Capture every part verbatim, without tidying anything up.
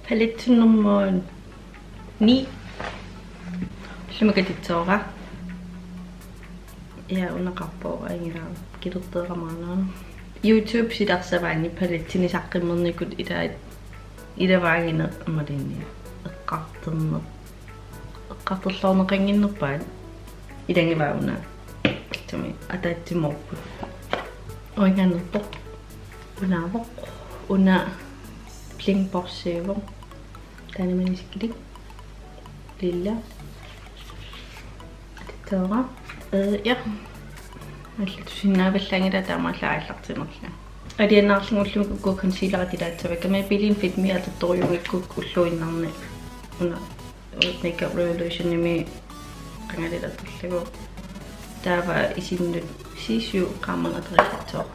Palette nummer ni. Ullumi katitsoorpara. Ja, una qarpoq ajunngilaq. Kilerteerama una. YouTube silarsavaanni palettinik saqqummernikut ilaat, ilavaagineq imaluunniit eqqartorneq, eqqartorluarneqannginnerpaat ilagivaat una. Kissami ataatsimoorput. Uangaannerpoq. Unaavoq. Una Bling Bossiuvoq. Taanna manisikkilik. Lilla. Atitsoorpara. Øh, ja. Allatut sinnaavallaanngilaq, taamaallaat aallartinnerlunga. Alianaarlunga ullumi uku concealerit ataatsivakka, Maybelline Fit Me atortorujuunngikkukkit ulluinnarni una Makeup Revolutionimi qangali atorlugu. Taava isinnut C syv qaamaneq atorlugu.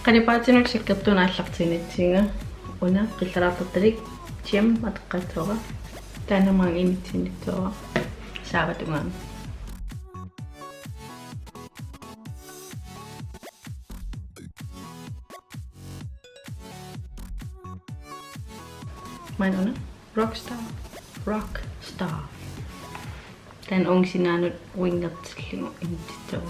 Qalipaatinut sakkortuumik aallartinnitsinga una qillaraartortalik Gem atoqqaatsoorpara. Taanna maanga inissinnissoorpara. Saavat tungaanut. Maanna una Rockstar. Rockstar. Taanna uunga sinaanut wingertillugu inissittoq.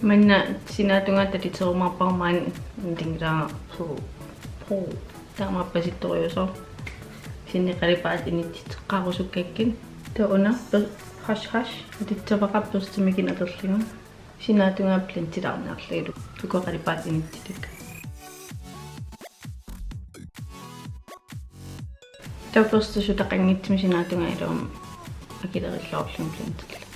Maanna sinaatungaa taliterumaarpara, maanna tingilaarpuu. Puu. Taamaappasittorujuusoq. Kisianni qalipaatit inissiteqqaarusukkakkit. Taava una per-, Hush Hush. Atitsavara børstimikinnut atorlugu. Sinaatungaa blendilaarniarlugu. Uku qalipaatit inissitakka. Taava børsti sutaqanngitsumik sinaatungaa iluamik akilerilluarlunga blenderlugu.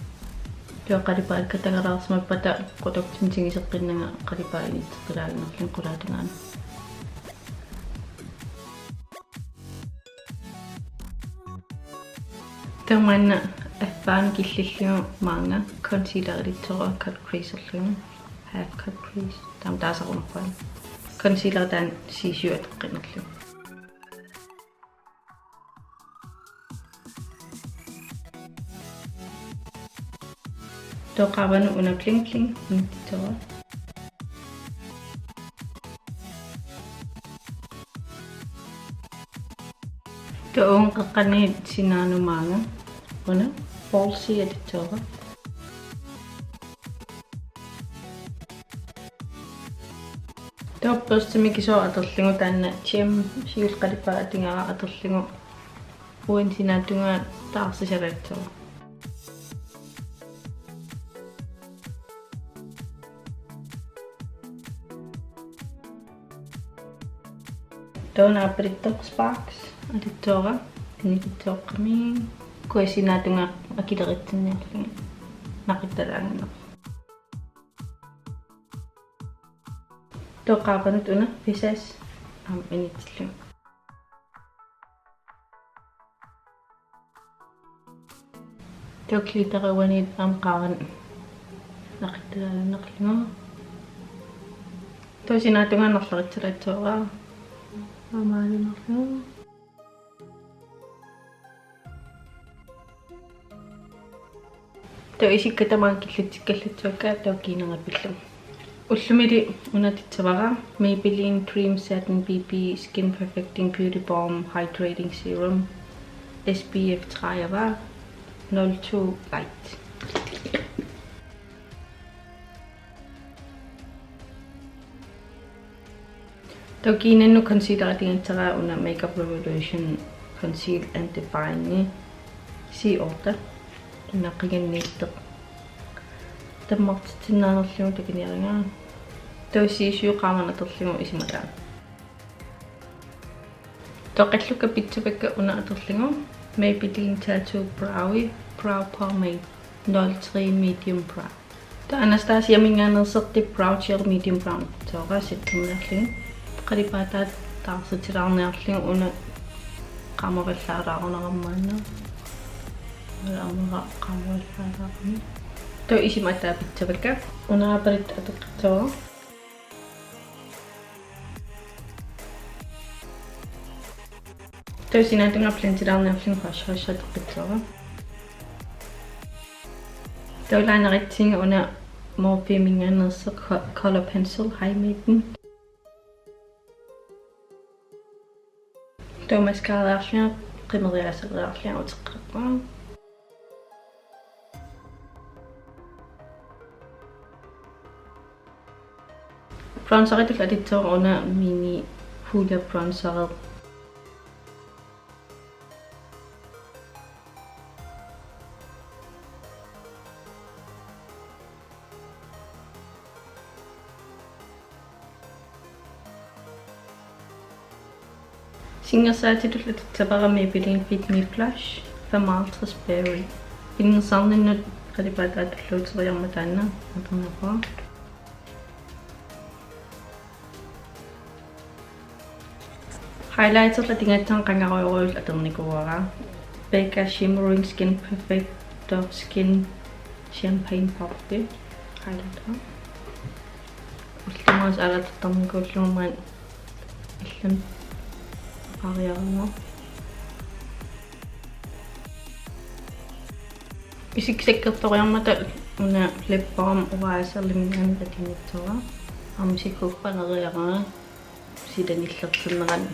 Taava qalipaatit katagalaarsimappata produktimik tiguseqqinnanga qalipaatit inisseqqilaaginnarlugit qulaatungaanut. Taava maanna appaanut killillugu maanga concealerilitsoorpara cut creaserlugu. Half cut crease. Taama taasarunarpara. Concealer taanna C syv atoqqinnerlugu. Taava qaavanut una Bling Bling inissittoorpara. Taava uunga qeqqaniit sinaanut maanga una Falsi atitsoorpara. Taava børsti mikisooq atorlugu, taanna Gem siulleq qalipaat atugaara atorlugu uani sinaatungaa taarsisalaatsoq. Taava una aappaluttoq Sparks atitsoorpara, inikitsoorami. Ukua sinaatungaa akileritsinniarlugit naqittalaaginnarlugit. Taava qaavanut una Visage aamma inissillugu. Taava glitteri uaniit aamma qaavanut naqittalaaginnarlugu. Taava sinaatungaa narlorissalaatsoorpara. Aamma aalinnarlugu. Taava isikka tamaanga killitsikkallattuakka taava kiinara pillugu. Ullumili una atitsavara Maybelline Dream Satin B B Skin Perfecting Beauty Balm Hydrating Serum S P F tredive nul to Light. Taava kiinannut concealer atugara una Makeup Revolution Conceal and Define C otte. Una qiganniittoq. Tammartitsinnaanerlugu takuniarivara. Taava C syv qaamaneq atorlugu isumataanut. Taava qallukka pitsavakka una atorlugu Maybelline Tattoo Browi Brow Pomade nul tre Medium Brown. Taava Anastasiaminngaanneersoq Brow Gel Medium Brown atitsoorpara setterniarlugu. Qalipaataat taarsitilaarniarlugu una qaamavallaalaarunarami maanna. Amera qamuallaalaarami. Taava isima ataa pissavakka. Una paletti atoqqissavara. Taava sinaatungaa blenderaarniarlunga Hush Hush atoqqissavara. Taava lineritsinga una Morphemingaanneersoq co-, Color Pencil High Maiden. Taava mascarariarlunga qimeriaaseriarlunga uteqqippunga. Bronzeritut atussavara una mini Hoola bronzeri. Singersaatitut atussavara Maybelline Fit Me Blush femoghalvtreds Berry. Pinnersarninnut qalipaataa tulluuteriarmat taanna atornerpara. Highlighterlu atugassara qangarujorujuullu atornikuuara. Becca Shimmering Skin Perfector Skin Champagne Pop Highlighter. Ullumikkut aalatertarnikuullugu maani allanut oqariarama. Isikkoq sakkortoriarmata una lip balm Oasis Lemon Lime atugassara. Aamma sikkuuppaneriarama. Sila nillertinnerani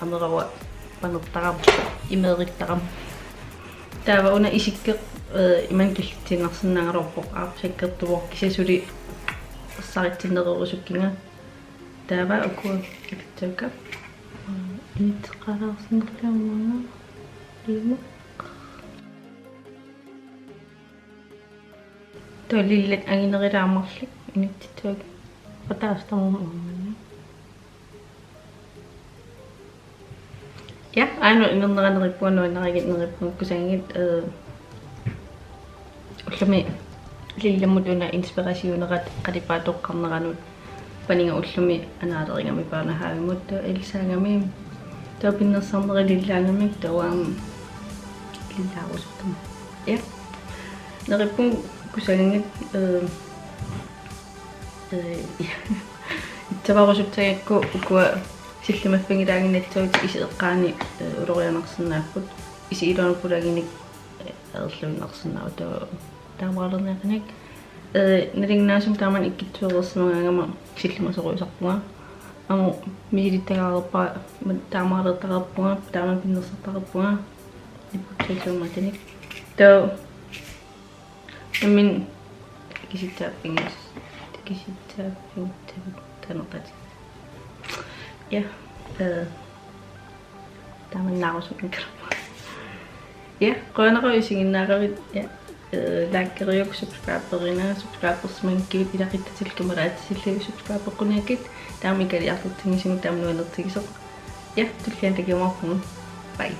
amera uanga panertarama, imeerittarama. Taava una isikkoq, eh, imannak killitsiinnarsinnaagaluarpoq aap sakkortuvoq kisianni suli ersaritsinnereerusukkiga. Taava ukua atussavakka. Initseqqaalaarsinnarlugu aamma. Ima. Taava lillat anginerulaarmata inississavakka. Pataastamaam uummanna. Ja, aana inernerani neriuppunga, nuannarigit neriuppunga, kusagigit, eh, ullumi lillammut una inspirationerat qalipaat toqqarneranut paniga ullumi anaalerigami Børnehavemut, taava Elsaagami, taava pinnersarneri lillaagamik, taava aamma lillaarusuttama. Ja. Neriuppunga kusagigit, eh, eh, itsavarusuttagakku ukua sillimaffigilaanginnatsagit isi eqqaani, eh, ulorianarsinnaapput. Isi iluanut pulaginik, eh, aerluinnarsinnaavoq, taava taamaalerniaqinnik. Eh, nalinginnaasumik taama ikkittuereersimagaangama sillimasoruisarpunga. Aamma miilittagaareerpara, taamaalertareerpunga, taama pinnersartareerpunga. Nipputtuilluummaatinik. Taava nammineq takisitsaaffigis-, takisitsaaffigis-, tanertat. Ja, eh, taamannaarusukkikkaluarpunga. Ja, qujanaq isiginnaaravit, ja, eh, likeriuk, subscriberina, subscribersimanngikkuit ilaquttatillu kammalaatitillu subscribeqquniakkit, taama ikiliartortinngisagut, taama nuannertigisoq. Ja, tulliani takuumaarpugut. Bye.